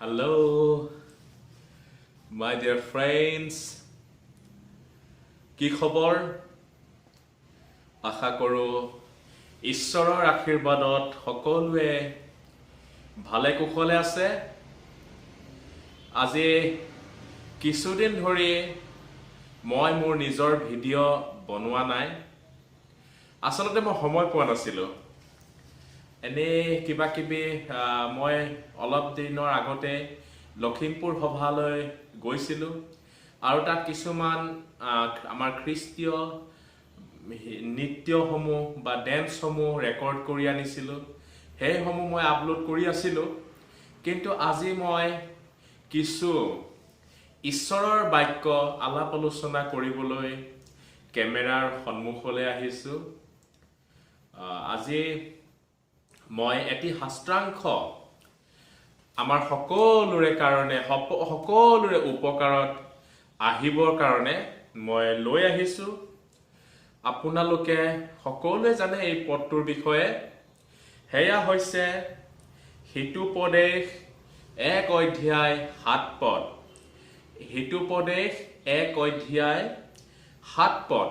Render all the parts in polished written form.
Hello, my dear friends. কি খবৰ? আশা কৰোঁ ঈশ্বৰৰ আশীৰ্বাদত সকলোৱে ভালে কুশলে আছে। আজি কিছুদিন ধৰি মই মোৰ নিজৰ ভিডিঅ' বনোৱা নাই। আচলতে মই সময় পোৱা নাছিলোঁ। এনেই কিবা কিবি মই অলপ দিনৰ আগতে লখিমপুৰ সভালৈ গৈছিলোঁ আৰু তাত কিছুমান আমাৰ খ্ৰীষ্টীয় নৃত্যসমূহ বা ডেন্সসমূহ ৰেকৰ্ড কৰি আনিছিলোঁ। সেইসমূহ মই আপলোড কৰি আছিলোঁ। কিন্তু আজি মই কিছু ঈশ্বৰৰ বাক্য আলাপ আলোচনা কৰিবলৈ কেমেৰাৰ সন্মুখলৈ আহিছোঁ। আজি মই এটি শাস্ত্ৰাংশ আমাৰ সকলোৰে কাৰণে, সকলোৰে উপকাৰত আহিবৰ কাৰণে মই লৈ আহিছোঁ। আপোনালোকে সকলোৱে জানে এই পদটোৰ বিষয়ে। সেয়া হৈছে হিতোপদেশ 1 অধ্যায় 7 পদ। হিতোপদেশ 1 অধ্যায় 7 পদ।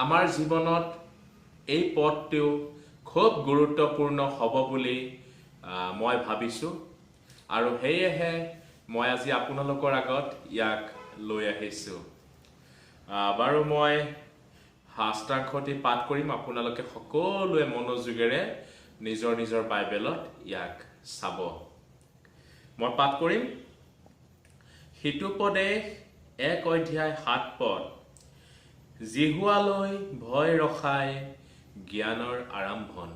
আমাৰ জীৱনত এই পদটো খুব গুৰুত্বপূৰ্ণ হ'ব বুলি মই ভাবিছোঁ আৰু সেয়েহে মই আজি আপোনালোকৰ আগত ইয়াক লৈ আহিছোঁ। বাৰু, মই শাস্ত্ৰাংশটি পাঠ কৰিম। আপোনালোকে সকলোৱে মনোযোগেৰে নিজৰ নিজৰ বাইবেলত ইয়াক চাব। মই পাঠ কৰিম হিতোপদেশ 1 অধ্যায় 7 পদ। যিহোৱালৈ ভয় ৰখাই জ্ঞানৰ আৰম্ভণ।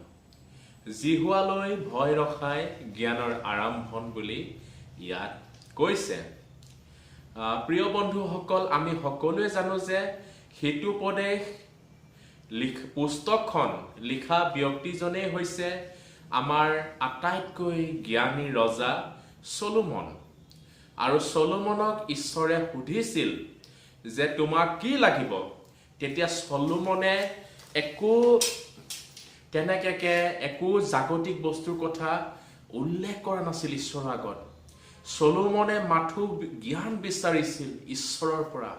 যিহোৱালৈ ভয় ৰখাই জ্ঞানৰ আৰম্ভণ বুলি ইয়াত কৈছে। প্ৰিয় বন্ধুসকল, আমি সকলোৱে জানো যে হিতোপদেশ পুস্তকখন লিখা ব্যক্তিজনেই হৈছে আমাৰ আটাইতকৈ জ্ঞানী ৰজা চলোমন। আৰু চলোমনক ঈশ্বৰে সুধিছিল যে তোমাক কি লাগিব? তেতিয়া চলোমনে একো তেনেকে একো জাগতিক বস্তুৰ কথা উল্লেখ কৰা নাছিল ঈশ্বৰৰ আগত। চলোমনে মাথো জ্ঞান বিচাৰিছিল ঈশ্বৰৰ পৰা।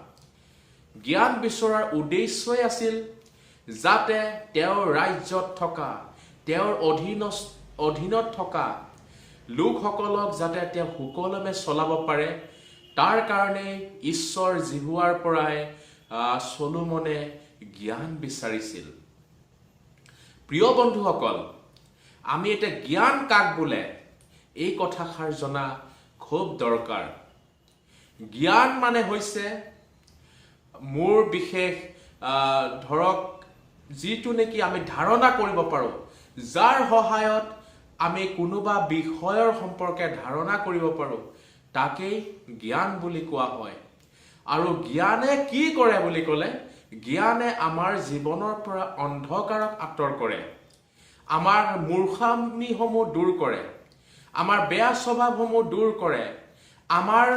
জ্ঞান বিচৰাৰ উদ্দেশ্যই আছিল যাতে তেওঁৰ ৰাজ্যত থকা, তেওঁৰ অধীনত থকা লোকসকলক যাতে তেওঁ সুকলমে চলাব পাৰে, তাৰ কাৰণে ঈশ্বৰ যিহোৱাৰ পৰাই চলোমনে জ্ঞান বিচাৰিছিল। প্ৰিয় বন্ধুসকল, আমি এতিয়া জ্ঞান কাক বোলে, এই কথাষাৰ জনা খুব দৰকাৰ। জ্ঞান মানে হৈছে মোৰ বিশেষ ধৰক যিটো নেকি আমি ধাৰণা কৰিব পাৰোঁ, যাৰ সহায়ত আমি কোনোবা বিষয়ৰ সম্পৰ্কে ধাৰণা কৰিব পাৰোঁ, তাকেই জ্ঞান বুলি কোৱা হয়। আৰু জ্ঞানে কি কৰে বুলি ক'লে, জ্ঞানে আমাৰ জীৱনৰ পৰা অন্ধকাৰক আঁতৰ কৰে, আমাৰ মূৰ্খামিসমূহ দূৰ কৰে, আমাৰ বেয়া স্বভাৱসমূহ দূৰ কৰে, আমাৰ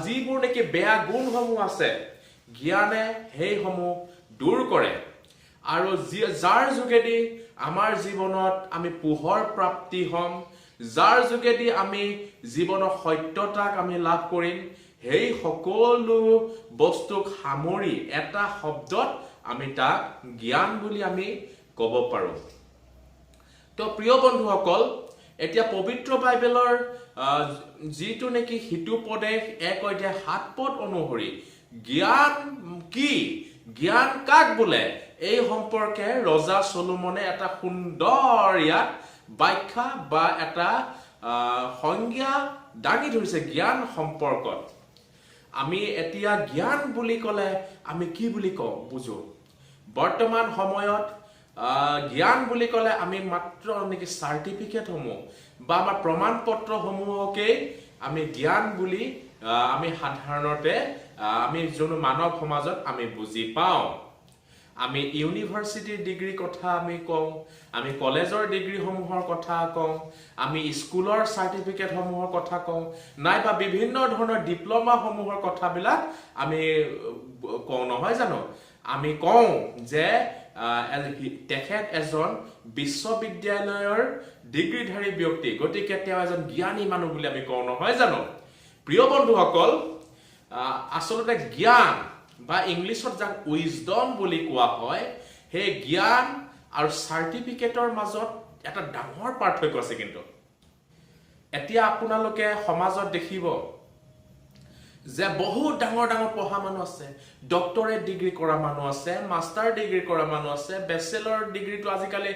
যিবোৰ নেকি বেয়া গুণসমূহ আছে, জ্ঞানে সেইসমূহ দূৰ কৰে। আৰু যাৰ যোগেদি আমাৰ জীৱনত আমি পোহৰ প্ৰাপ্তি হ'ম, যাৰ যোগেদি আমি জীৱনৰ সত্যতাক আমি লাভ কৰিম, সেই সকলো বস্তুক সামৰি এটা শব্দত আমি তাক জ্ঞান বুলি আমি ক'ব পাৰোঁ। তো প্ৰিয় বন্ধুসকল, এতিয়া পবিত্ৰ বাইবেলৰ যিটো নেকি হিতোপদেশ 1 অধ্যায় 7 পদ অনুসৰি জ্ঞান কি, জ্ঞান কাক বোলে, এই সম্পৰ্কে ৰজা চলোমনে এটা সুন্দৰ ইয়াত ব্যাখ্যা বা এটা সংজ্ঞা দাঙি ধৰিছে জ্ঞান সম্পৰ্কত। আমি এতিয়া জ্ঞান বুলি ক'লে আমি কি বুলি কওঁ বুজো? বৰ্তমান সময়ত জ্ঞান বুলি ক'লে আমি মাত্ৰ নেকি চাৰ্টিফিকেটসমূহ বা আমাৰ প্ৰমাণ পত্ৰসমূহকেই আমি জ্ঞান বুলি আমি সাধাৰণতে আমি যোন মানৱ সমাজত আমি বুজি পাওঁ। আমি ইউনিভাৰ্চিটিৰ ডিগ্ৰীৰ কথা আমি কওঁ, আমি কলেজৰ ডিগ্ৰীসমূহৰ কথা কওঁ, আমি স্কুলৰ চাৰ্টিফিকেটসমূহৰ কথা কওঁ, নাইবা বিভিন্ন ধৰণৰ ডিপ্ল'মাসমূহৰ কথাবিলাক আমি কওঁ, নহয় জানো? আমি কওঁ যে তেখেত এজন বিশ্ববিদ্যালয়ৰ ডিগ্ৰীধাৰী ব্যক্তি, গতিকে তেওঁ এজন জ্ঞানী মানুহ বুলি আমি কওঁ, নহয় জানো? প্ৰিয় বন্ধুসকল, আচলতে জ্ঞান বা ইংলিছত যাক উইজডম বুলি কোৱা হয়, সেই জ্ঞান আৰু চাৰ্টিফিকেটৰ মাজত এটা ডাঙৰ পাৰ্থক্য আছে। কিন্তু এতিয়া আপোনালোকে সমাজত দেখিব যে বহুত ডাঙৰ ডাঙৰ পঢ়া মানুহ আছে, ডক্টৰেট ডিগ্ৰী কৰা মানুহ আছে, মাষ্টাৰ ডিগ্ৰী কৰা মানুহ আছে, বেচেলৰ ডিগ্ৰীটো আজিকালি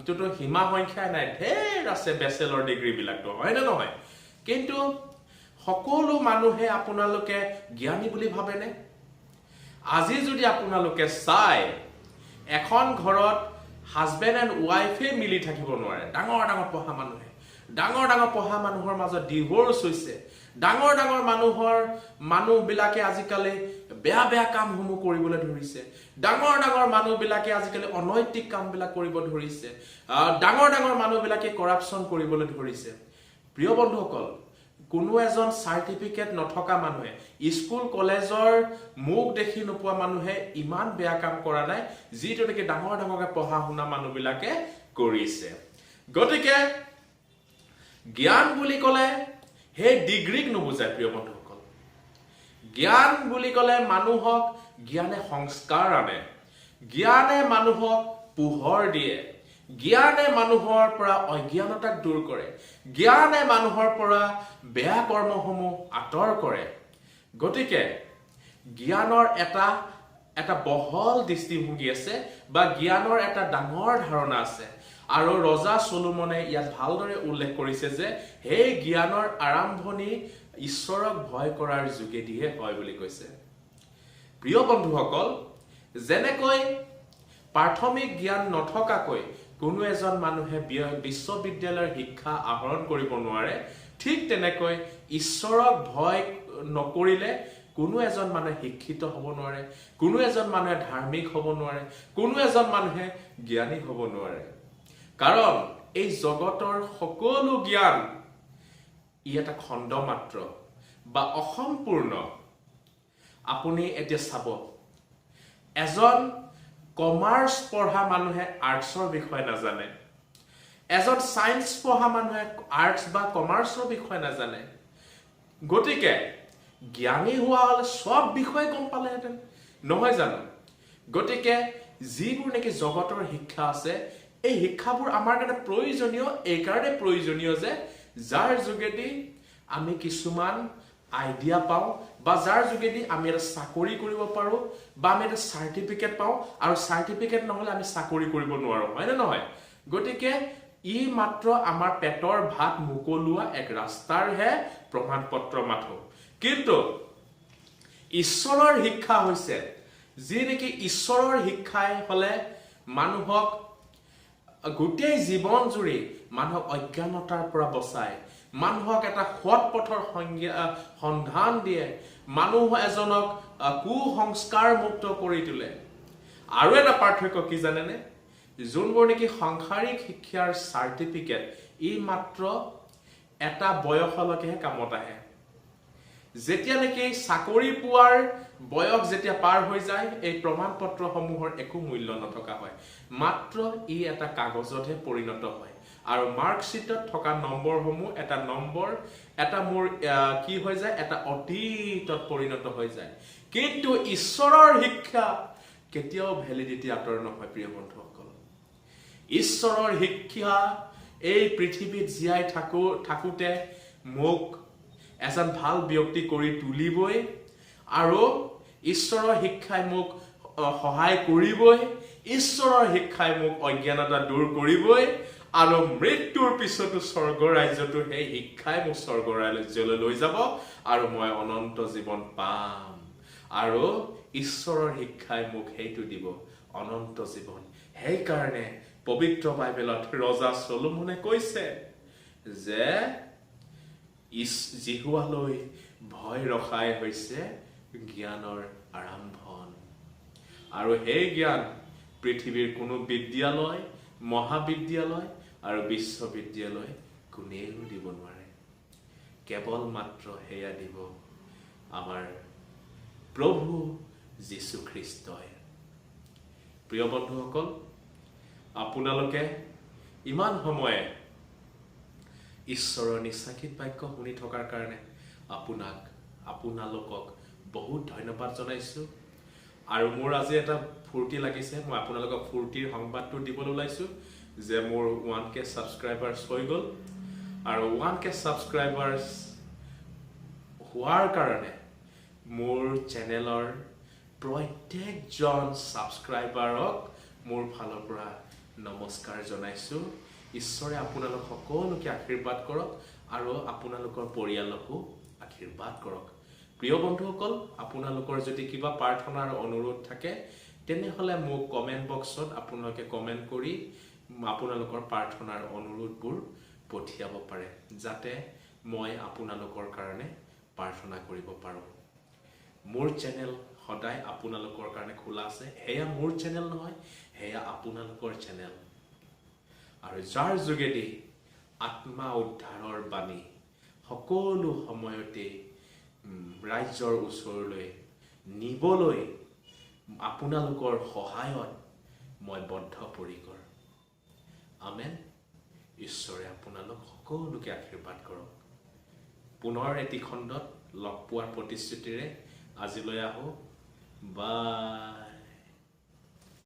তো সীমা সংখ্যাই নাই, ঢেৰ আছে বেচেলৰ ডিগ্ৰীবিলাকতো, হয়নে নহয়? কিন্তু সকলো মানুহে আপোনালোকে জ্ঞানী বুলি ভাবেনে? আজি যদি আপোনালোকে চাই, এখন ঘৰত হাজবেণ্ড এণ্ড ৱাইফে মিলি থাকিব নোৱাৰে। ডাঙৰ ডাঙৰ পঢ়া মানুহে, ডাঙৰ ডাঙৰ পঢ়া মানুহৰ মাজত ডিভোৰ্চ হৈছে। ডাঙৰ ডাঙৰ মানুহবিলাকে আজিকালি বেয়া বেয়া কামসমূহ কৰিবলৈ ধৰিছে। ডাঙৰ ডাঙৰ মানুহবিলাকে আজিকালি অনৈতিক কামবিলাক কৰিব ধৰিছে। ডাঙৰ ডাঙৰ মানুহবিলাকে কৰাপশ্যন কৰিবলৈ ধৰিছে। প্ৰিয় বন্ধুসকল, কোনো এজন চাৰ্টিফিকেট নথকা মানুহে, স্কুল কলেজৰ মুখ দেখি নোপোৱা মানুহে ইমান বেয়া কাম কৰা নাই, যিটো নেকি ডাঙৰ ডাঙৰকে পঢ়া শুনা মানুহবিলাকে কৰিছে। গতিকে জ্ঞান বুলি ক'লে সেই ডিগ্ৰীক নুবুজায়। প্ৰিয় বন্ধুসকল, জ্ঞান বুলি ক'লে মানুহক জ্ঞানে সংস্কাৰ আনে, জ্ঞানে মানুহক পোহৰ দিয়ে, জ্ঞানে মানুহৰ পৰা অজ্ঞানতাক দূৰ কৰে, জ্ঞানে মানুহৰ পৰা বেয়া কৰ্মসমূহ আঁতৰ কৰে। গতিকে জ্ঞানৰ এটা এটা বহল দৃষ্টিভংগী আছে বা জ্ঞানৰ এটা ডাঙৰ ধাৰণা আছে। আৰু ৰজা চলোমনে ইয়াত ভালদৰে উল্লেখ কৰিছে যে সেই জ্ঞানৰ আৰম্ভণি ঈশ্বৰক ভয় কৰাৰ যোগেদিহে হয় বুলি কৈছে। প্ৰিয় বন্ধুসকল, যেনেকৈ প্ৰাথমিক জ্ঞান নথকাকৈ কোনো এজন মানুহে বিশ্ববিদ্যালয়ৰ শিক্ষা আহৰণ কৰিব নোৱাৰে, ঠিক তেনেকৈ ঈশ্বৰক ভয় নকৰিলে কোনো এজন মানুহে শিক্ষিত হ'ব নোৱাৰে, কোনো এজন মানুহে ধাৰ্মিক হ'ব নোৱাৰে, কোনো এজন মানুহে জ্ঞানী হ'ব নোৱাৰে। কাৰণ এই জগতৰ সকলো জ্ঞান ই এটা খণ্ড মাত্ৰ বা অসম্পূৰ্ণ। আপুনি এতিয়া চাব, এজন কমাৰ্চ পঢ়া মানুহে আৰ্টছৰ বিষয়ে নাজানে, এজন চায়েন্স পঢ়া মানুহে আৰ্টছ বা কমাৰ্চৰ বিষয়ে নাজানে। গতিকে জ্ঞানী হোৱা হ'লে চব বিষয়ে গম পালেহেঁতেন, নহয় জানো? গতিকে যিবোৰ নেকি জগতৰ শিক্ষা আছে, এই শিক্ষাবোৰ আমাৰ কাৰণে প্ৰয়োজনীয়, এইকাৰণে প্ৰয়োজনীয় যে যাৰ যোগেদি আমি কিছুমান আইডিয়া পাওঁ বা যাৰ যোগেদি আমি এটা চাকৰি কৰিব পাৰোঁ বা আমি এটা চাৰ্টিফিকেট পাওঁ, আৰু চাৰ্টিফিকেট নহ'লে আমি চাকৰি কৰিব নোৱাৰোঁ, হয়নে নহয়? গতিকে ই মাত্ৰ আমাৰ পেটৰ ভাত মোকলোৱা এক ৰাস্তাৰহে প্ৰমাণ পত্ৰ মাথো। কিন্তু ঈশ্বৰৰ শিক্ষা হৈছে যি নেকি ঈশ্বৰৰ শিক্ষাই হ'লে মানুহক গোটেই জীৱন জুৰি মানুহক অজ্ঞানতাৰ পৰা বচায়, মানুহক এটা সৎ পথৰ সন্ধান দিয়ে, মানুহ এজনক কুসংস্কাৰ মুক্ত কৰি তোলে। আৰু এটা পাৰ্থক্য কি জানেনে? যোনবোৰ নেকি সাংসাৰিক শিক্ষাৰ চাৰ্টিফিকেট, ই মাত্ৰ এটা বয়সলৈকেহে কামত আহে। যেতিয়া নেকি চাকৰি পোৱাৰ বয়স যেতিয়া পাৰ হৈ যায়, এই প্ৰমাণ পত্ৰসমূহৰ একো মূল্য নথকা হয়, মাত্ৰ ই এটা কাগজতহে পৰিণত হয়। আৰু মাৰ্কশ্বিটত থকা নম্বৰসমূহ এটা নম্বৰ এটা মোৰ কি হৈ যায়, এটা অতীতত পৰিণত হৈ যায়। কিন্তু ঈশ্বৰৰ শিক্ষা কেতিয়াও ভেলিডিটি আঁতৰ নহয়। প্ৰিয় বন্ধুসকল, ঈশ্বৰৰ শিক্ষা এই পৃথিৱীত জীয়াই থাকোঁতে মোক এজন ভাল ব্যক্তি কৰি তুলিবই, আৰু ঈশ্বৰৰ শিক্ষাই মোক সহায় কৰিবই, ঈশ্বৰৰ শিক্ষাই মোক অজ্ঞানতা দূৰ কৰিবই, আৰু মৃত্যুৰ পিছতো স্বৰ্গ ৰাজ্যতো সেই শিক্ষাই মোক স্বৰ্গ ৰাজ্যলৈ লৈ যাব আৰু মই অনন্ত জীৱন পাম। আৰু ঈশ্বৰৰ শিক্ষাই মোক সেইটো দিব, অনন্ত জীৱন। সেইকাৰণে পবিত্ৰ বাইবেলত ৰজা চলোমনে কৈছে যে যিহোৱালৈ ভয় ৰখাই হৈছে জ্ঞানৰ আৰম্ভণ, আৰু সেই জ্ঞান পৃথিৱীৰ কোনো বিদ্যালয়, মহাবিদ্যালয় আৰু বিশ্ববিদ্যালয় কোনেও দিব নোৱাৰে। কেৱল মাত্ৰ সেয়া দিব আমাৰ প্ৰভু যীশুখ্ৰীষ্টই। প্ৰিয় বন্ধুসকল, আপোনালোকে ইমান সময়ে ঈশ্বৰৰ নিচাকিত বাক্য শুনি থকাৰ কাৰণে আপোনালোকক বহুত ধন্যবাদ জনাইছোঁ। আৰু মোৰ আজি এটা ফূৰ্তি লাগিছে, মই আপোনালোকক ফূৰ্তিৰ সংবাদটো দিবলৈ ওলাইছোঁ যে মোৰ 1K subscribers হৈ গ'ল। আৰু 1K subscribers হোৱাৰ কাৰণে মোৰ চেনেলৰ প্ৰত্যেকজন ছাবস্ক্ৰাইবাৰক মোৰ ফালৰ পৰা নমস্কাৰ জনাইছোঁ। ঈশ্বৰে আপোনালোক সকলোকে আশীৰ্বাদ কৰক আৰু আপোনালোকৰ পৰিয়ালকো আশীৰ্বাদ কৰক। প্ৰিয় বন্ধুসকল, আপোনালোকৰ যদি কিবা প্ৰাৰ্থনাৰ অনুৰোধ থাকে, তেনেহ'লে মোক কমেণ্ট বক্সত আপোনালোকে কমেণ্ট কৰি আপোনালোকৰ প্ৰাৰ্থনাৰ অনুৰোধবোৰ পঠিয়াব পাৰে, যাতে মই আপোনালোকৰ কাৰণে প্ৰাৰ্থনা কৰিব পাৰোঁ। মোৰ চেনেল সদায় আপোনালোকৰ কাৰণে খোলা আছে। সেয়া মোৰ চেনেল নহয়, সেয়া আপোনালোকৰ চেনেল, আৰু যাৰ যোগেদি আত্মা উদ্ধাৰৰ বাণী সকলো সময়তে ৰাজ্যৰ ওচৰলৈ নিবলৈ আপোনালোকৰ সহায়ত মই বদ্ধপৰিকৰ। আমেন। ঈশ্বৰে আপোনালোক সকলোকে আশীৰ্বাদ কৰক। পুনৰ এটি খণ্ডত লগ পোৱাৰ প্ৰতিশ্ৰুতিৰে আজিলৈ আহোঁ। বাই।